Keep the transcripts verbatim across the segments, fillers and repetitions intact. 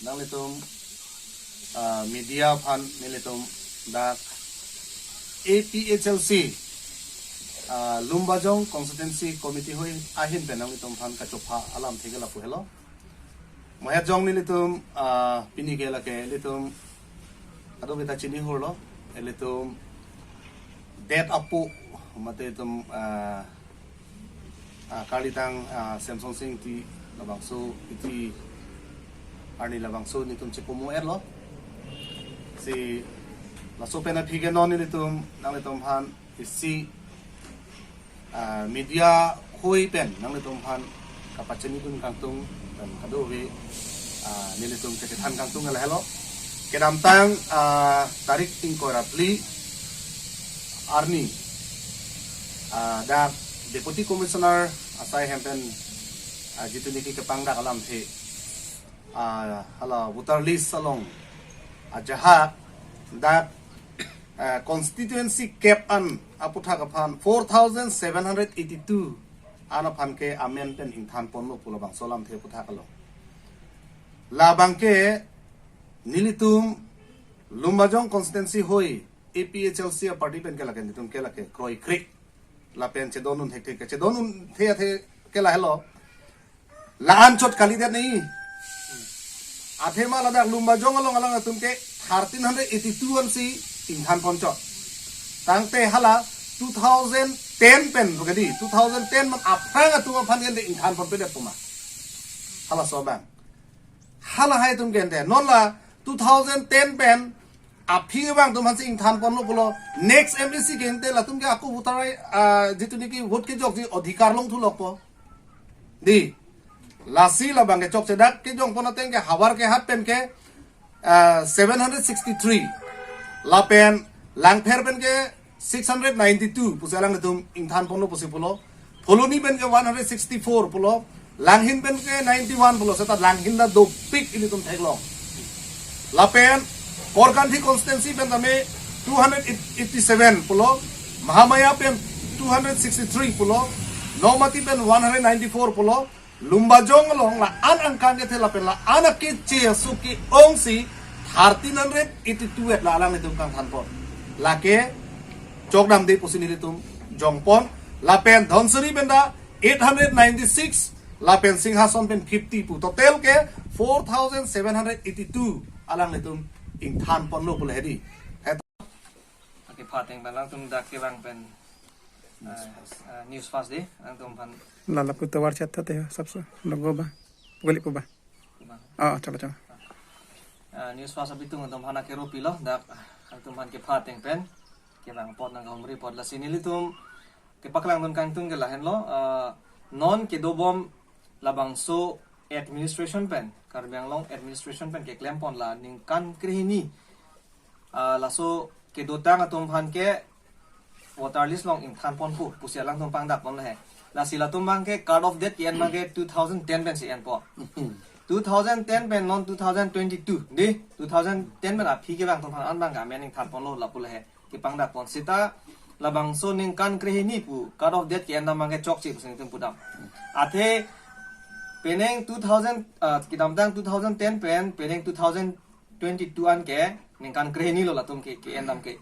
Nanglitum, ah, media aphan nelitum dak A P H L C, ah, Lumbajong Constituency Committee hoi ahin pen nanglitum aphan kachopha alamthe ke lapu helo. Mo het jong nelitum, ah, pini ke lake ilitum ado kita chini hurlo, ilitum det apo mate itum, ah, ah, kalitang, ah, Semson Sing Ingti labangso iti arni labangso nelitum chepomo erlo. Si laso pen aphi ke non nelitum nanglitum aphan isi, ah, media hoi pen nanglitum aphan kapachini dun kangtung pen kadokave, ah, nelitum kachethan kangtung lahelo. Kedamtang, ah, tarik ingkoi ra phli arni, ah, dak Deputy Commissioner asai hem pen, ah, jitu niki kepangdak alamthe, ah, hala voter list along ajahak dak, ah, constituency kep an aputhak aphan four thousand seven hundred eighty-two an aphan ke amen pen ingthan ponlo pu labangso alamthe aputhak along. Labang ke nelitum Lumbajong constituency hoi A P H L C a party pen ke lake nelitum ke lake kroikre lapen chedon un thekthe ke chedon un the athe ke lahelo. La-an chot kalidet ni. Athema ladak Lumbajong along alanglitum ke thirteen hundred eighty-two ansi ingthan pon chot. Tangte hala two thousand ten pen, pagadi, two thousand ten man aphrang atum aphan ke de ingthan ponpedet puma. Halaso abang. Halahai atum ke de. Non la two thousand ten pen aphi abang atum aphansi ingthan ponlo pulo. Next M A C ke de latum ke ako voter ai, ah, jitu niki vote kejokji adhikar longthu lokpo. Di. Lasi labang ke chokche dak kejong pon ateng ke Howraghat pen ke, ah, seven hundred sixty-three. Lapen Langpher pen ke six hundred ninety-two pusi alanglitum ingthan ponlo pusi pulo. Phuloni pen ke one hundred sixty-four pulo. Langhin pen ke ninety-one pulo. Seta Langhin ta dopik ilitum theklong. Lapen Korkanthi constituency pen tame two hundred eighty-seven pulo. Mahamaya pen two hundred sixty-three pulo. Nomati pen one hundred ninety-four pulo. Lumbajong along la-an angkang kethe lapen la-an akeche aso ke-ongsi thirteen hundred eighty-two et la alanglitum kangthan pon. Lake chokdamde pusi nelitum jong pon. Lapen Dhansiri pen ta eight hundred ninety-six lapen Singhason pen fifty pu total ke four thousand seven hundred eighty-two alanglitum ingthan ponlo pu lahedi. Akepha ateng pen alangtum dak kevang pen, ah, ah, news fast de, alangtum aphan. Lala pu tovar chat thate ho, sabse logo ba. Pugalik pu ba. Pu ba. Ah, chalo, chalo. Ah, news fast abitung alangtum aphan akero pilo, dak alangtum aphan kepha ateng pen kevang apot nangkahumri apot, lasi nelitum kepaklang dun kangtung ke lahenlo, ah, non kedobom labangso administration pen, Karbi Anglong administration pen keklem pon la ningkan krehini, ah, laso kedotang atum aphan ke voter list along ingthan ponpo pusi alangtum pangdak pon lahe. Lasi latum abang ke cut off date ke-en abang ke two thousand ten pensi enpo. Two thousand ten pen non two thousand twenty-two, de, two thousand ten pen aphi ke alangtum aphan an abang ke amen ingthan ponlo lapu lahe kepangdak pon. Seta labangso ningkan krehini pu cut off date ke-en abang ke chokche pusi nelitum pudam. Athe penang two thousand, ah, kedamtang two thousand ten pen penang two thousand twenty-two an ke ningkan krehini lo latum ke, ke-endam ke.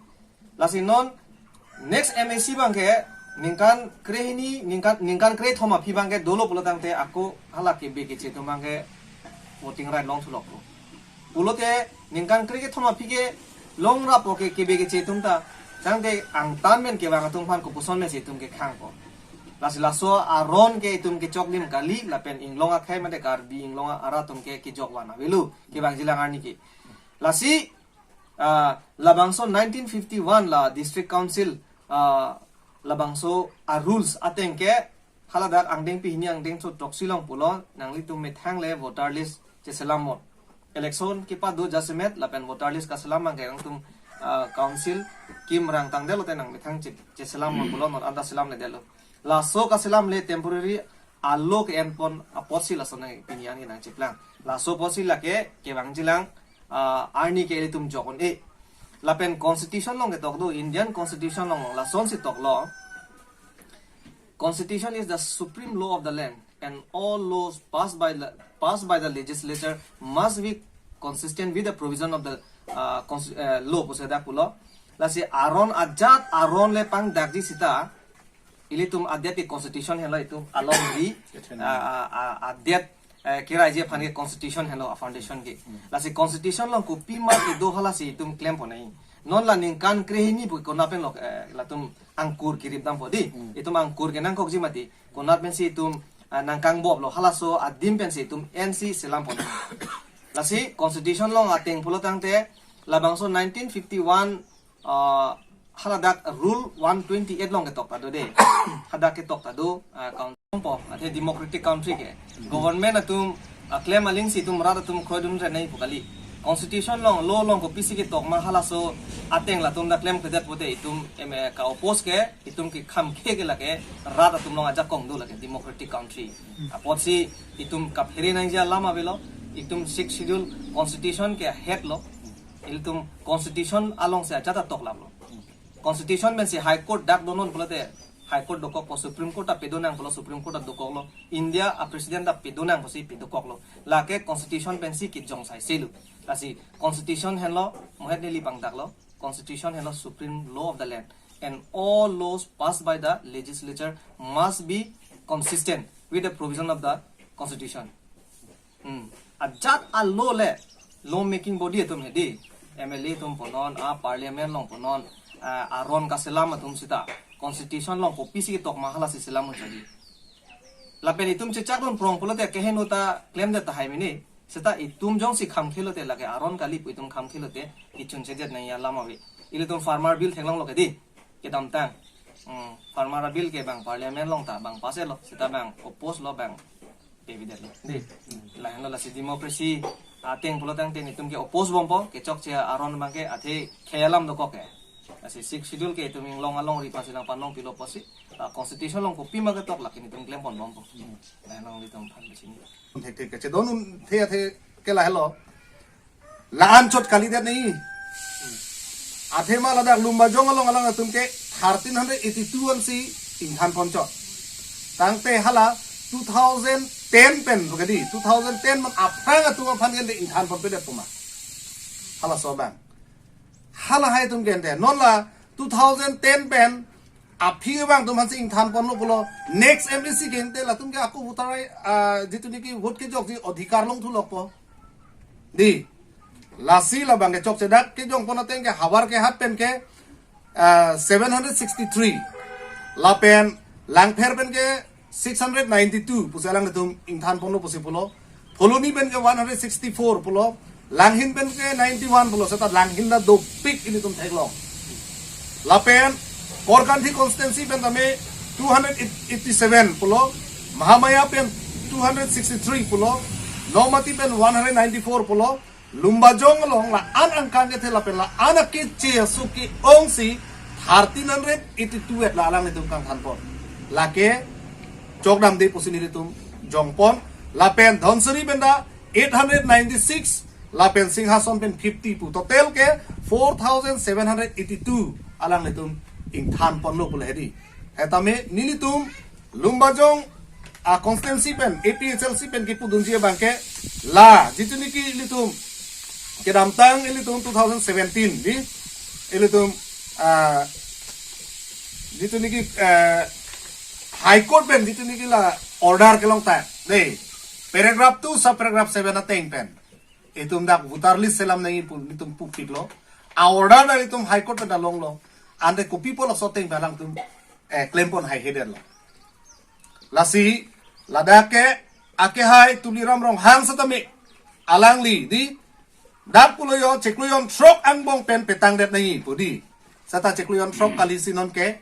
Lasi non next M A C abang ke ningkan krehini, ningkan, ningkan krethom aphi abang ke dolo pulo tangte ako hala kebe keche atum abang ke voting right longthu lokpo. Pulote ningkan kre kethom aphi ke longrappo ke kebe keche atum ta, tangte angtan pen kevang atum aphan kopuson pensi itum kekhangpo. Lasi laso aron ke itum kechoklim kali, lapen inglong akhei mate Karbi inglong arat atum ke kejok van avelo kevangjilang arni ke. Lasi, ah, labangso nineteen fifty-one la District Council, ah, labangso a rules ateng ke haladak angdeng pehini angdengso throksi along pulo, nanglitum methang le voter list cheselam non. Election kepado jasemet lapen voter list kaselam abang ke nangtum, ah, council kim rang tangdetlo te nangmethang che, cheselam non pulo, non anta selamledetlo. Laso kaselamle temporary alo ke-en pon apotsi laso nang pini an ke nangcheplang. Laso apotsi lake kevangjilang, ah, arni ke ilitum jok un-e. Lapen constitution along ketok do, Indian constitution along lasonsi toklo. Constitution is the supreme law of the land, and all laws passed by the, passed by the legislature must be consistent with the provision of the uh, cons- uh, law pusi dak pulo. Lasi aron ajat aron le pangdakji sita ilitum adet ke constitution henlo itum along ri uh, uh, uh, adet uh, kiraiji aphan ke constitution henlo a foundation ke. Lasi constitution along kopima kedo halasi itum klem ponai. Non la ningkan krehini pu konat pen lo uh, latum angkur kirip dampo di. Itum angkur ke nangkokji mati. Konat pensi itum uh, nangkangbop lo halaso adim pensi itum N C selam ponai. Lasi constitution along ateng pulo tangte labangso nineteen fifty-one uh, haladak rule one twenty-eight along ketok ta do de. Hadak ketok ta do uh, count po athe democratic country ke government atum uh, klem alingsi itum rat atum kroidun renai pu kali. Constitution along law along kopisi ketok ma halaso ateng latum dak klem kedet pote itum em eh, ka oppose ke itum ke kham khe ke lake rat atum along ajakong do lake democratic country. Apotsi itum kaphere nangji alam avelo, itum Sixth Schedule constitution ke het lo, ilitum constitution alongsi ajat atok lam lo. Constitution pensi High Court dak donon pulote High Court dokok po, Supreme Court ta pedonang pulo, Supreme Court ta dokok lo, India a president ta pedonang pusi pedokok lo. Lake constitution pensi kijong sai selu. Lasi constitution henlo mohet neli pangdak lo. Constitution henlo supreme law of the land, and all laws passed by the legislature must be consistent with the provision of the constitution. Hmm. Ajat a law le law making body atum hedi, M L A atum ponon, a parliament along ponon, a aron kaselam atum sita constitution along kopisi ketok ma halasi selam unjadi. Lapen itum chechak dun prong pulote keheno ta klemdet tahai mini. Seta itum jongsi kham khelote lake aron kali pu itum kham khelote ichun chejet nangji alam ave. Ilitum farmer bill theklong lo ke di. Kedamtang. Hmm, farmer bill ke bang parliament along ta bang pass lo. Seta bang oppose lo bang pevidet lo. Di. Lahenlo lasi democracy ateng pulo tangte itum ke oppose bompo, kechokche aron bang ke athe khei alam dokok ke. Lasi Sixth Schedule ke itum inglong alongri pasi nangpanong pilo pusi. Ah, constitution along kopima ketok lake itum klempon bompo. Lahenlo itum phan besi ni. Thekthek kechedon un the athe ke lahelo. La-an chot kalidet ni. Athema ladak Lumbajong along alang atum ke thirteen hundred eighty-two ansi ingthan ponchot. Tangte hala two thousand ten pen pu ke di, two thousand ten man aphrang atum aphan ke ingthan ponpedet puma. Halaso abang. Halahai atum ke ante. Non la two thousand ten pen aphi abang atum aphansi ingthan ponlo pulo. Next M A C ke ante latum ke ako voter ai, ah, jitu niki vote kejokji adhikar longthu lokpo. Di. Lasi labang kechokche dak kejongpon ateng ke havar ke hat pen ke, ah, seven hundred sixty-three. Lapen Langpher pen ke six hundred ninety-two pusi alang atum ingthan ponlo pusi pulo. Phuloni pen ke one hundred sixty-four pulo. Langhin pen ke ninety-one pulo. Seta Langhin ta dopik ilitum theklong. Lapen Korkanthi constituency pen tame two hundred eighty-seven pulo. Mahamaya pen two hundred sixty-three pulo. Nomati pen one hundred ninety-four pulo. Lumbajong along la-an angkang kethe lapen la-an akeche aso ke-ongsi thirteen hundred eighty-two et la alang itum kangthan pon. Lake chokdamde pusi nelitum jongpon. Lapen Dhansiri pen ta eight hundred ninety-six, lapen Singhason pen fifty pu. Total ke four thousand seven hundred eighty-two alang itum ingthan ponlo pulo hedi. Hetame nelitum Lumbajong a constituency pen, A P H L C pen kipudunji abang ke la, jitu niki ilitum kedamtang ilitum two thousand seventeen di, ilitum ah, jitu niki ah, High Court pen jitu niki la order kelong ta de, paragraph two sub paragraph seven ateng pen itum dak voter list selam nangji pu itum pupik lo. A order dak itum High Court pen ta longlo. Ante kopi pulo laso ateng pen alangtum eh, klempon hai heden lo. Lasi ladak ke akehai Tuliram Ronghang setame alangli di dak pulo yo chiklo jon throk angbong pen petangdet nangji pu di. Seta chiklo jon throk kalisi non ke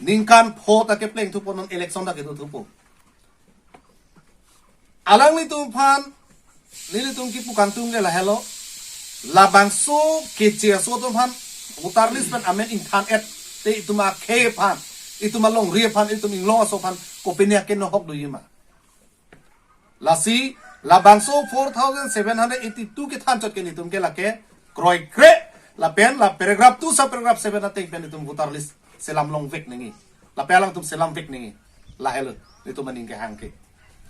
ningkan pho ta kepleng thupo, non election ta kedo thupo. Alanglitum aphan nelitum kipu kangtung ke lahelo. Labangso keche aso atum aphan voter list pen amen ingthan et te itum akhei aphan, itum alongri aphan, itum inglong aso aphan kopine akenohok doji ma. Lasi labangso four thousand seven hundred eighty-two kethanchot ke nelitum ke lake kroikre lapen la paragraph two sub paragraph seven ateng pen itum voter list selam longvek nangji. Lapen alangtum selamvek nangji. Lahelo nelitum aning kehang ke.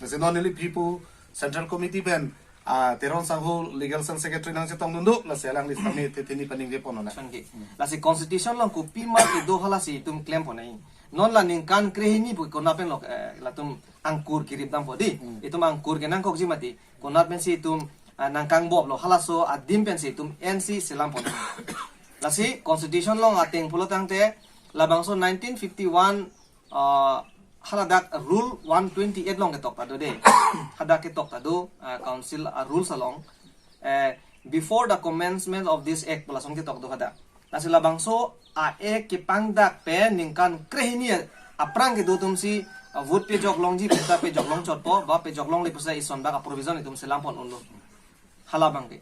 Lasi non neli phipu Central Committee pen Ah, Teron Sangho Legal Cell Secretary nangchetongdun do, lasi alangli sami thethe ni paningje pon nang. Sangke. Lasi constitution along kopima kedo halasi itum klem pon nang. Non la ningkan krehini pu konat pen lo, eh, latum angkur kirip dampo di. Hmm. Itum angkur kenangkokji mati. Konat pensi itum, ah, nangkangboplo halaso adim pensi itum ensi selam pon nang. Lasi constitution along ateng pulo tangte labangso nineteen fifty-one, ah, haladak rule one twenty-eight along ketok ta do de. Hadak ketok ta do, ah, council, ah, rules along, eh, before the commencement of this act pu lason ketok do hadak. Lasi labangso a-act kepangdak pen ningkan krehini aphrang kedo atumsi, ah, vote pejok longji pu ta pejok long chotpo, ba pejok longle pusi ison bak a-provision itum selam pon unlo. Hala abangke.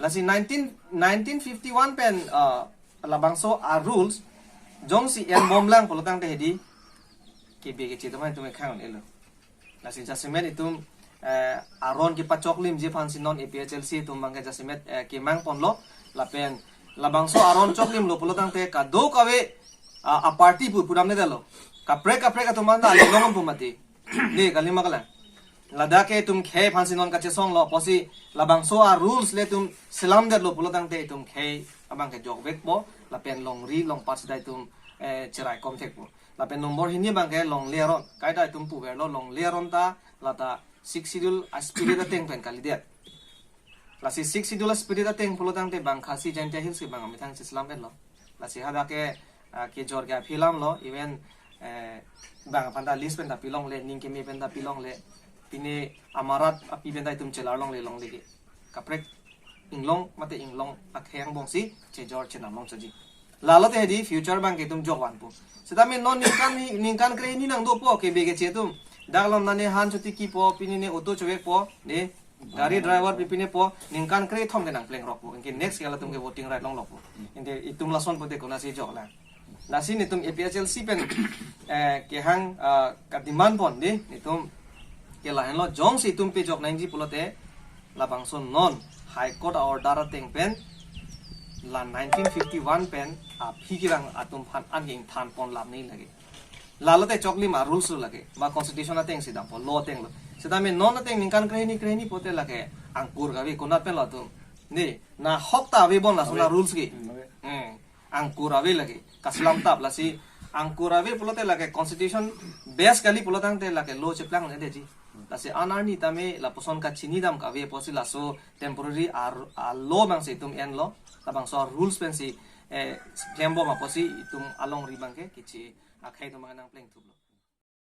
Lasi nineteen, nineteen fifty-one pen, ah, labangso a-rules jongsi enbomlang pulo tangte hedi, kebe keche atum aphan itum khang un-elo. Lasi jasemet itum, eh, aron kepachoklimji aphansi non A P H L C atum abangke jasemet, eh, kemang ponlo, lapen labangso aron choklimlo pulo tangte kadokave, ah, a-party pu pudamnedetlo. Kaprek kaprek atum anta alilong pu mati. Ne kalima kalang. Ladak ke itum khei aphansi non kachesonglo, apotsi labangso a-rules le itum selamdetlo pulo tangte itum khei abangke jokvekpo, lapen longri longpat sida itum, eh, cheraikom thekpo. Lapen nombor hini abangke longle aron. Kaita itum puverlo longle aron ta, lata Sixth Schedule a-spirit ateng pen kalidet. Lasi Sixth Schedule a-spirit ateng pulo tangte bang Khasi Jaintia Hills ke bang amethang cheselam pen lo. Lasi hadak ke, ah, kejor ke aphi alam lo, even, eh, bang aphan ta list pen ta pilongle, ning keme pen ta pilongle, pine amarat api pen ta itum chelar longle longle ke. Kaprek inglong mate inglong akhei angbongsi chejor chenam long chotji. Lalo te hedi future abangke itum jokvanpo. Setame non ningkan ni, ningkan krehini nangdopo kebe keche atum. Dak alom nane han chotiki po, pini ne auto chovekpo, ne gari driver pipine po, ningkan krethom ke nangplengrokpo. Anke next ke latum ke voting right longlokpo. Anke itum lason pote konatsi joklang. Lasi netum A P H L C pen, eh, kehang, ah, ka-demand pon di, netum ke lahenlo jongsi itum pejok nangji pulote, labangso non High Court a-order ateng pen, la nineteen fifty-one pen, aphi kevang atum aphan an ke ingthan pon lam ni lake. Lalo te choklim a-rules lo lake, ba constitution atengsi dampo, law atenglo. Setame non ateng ningkan krehini krehini pote lake angkur kave konat pen lo atum. Ne, nahok ta ave bon laso Ave. na-rules ke. Hmm, ave. Hmm. Angkur ave lake. Kaselam tap lasi angkur ave pulote lake constitution base kali pulo tangte lake law cheplang ne deji. Lasi an arni tame lapuson kachini dam kave apotsi laso temporary ar, a-law abangsi itum enlo. Labangso rules pensi, eh, klembom apotsi itum alongri abangke keche akhei atum abang nangplengthuplo.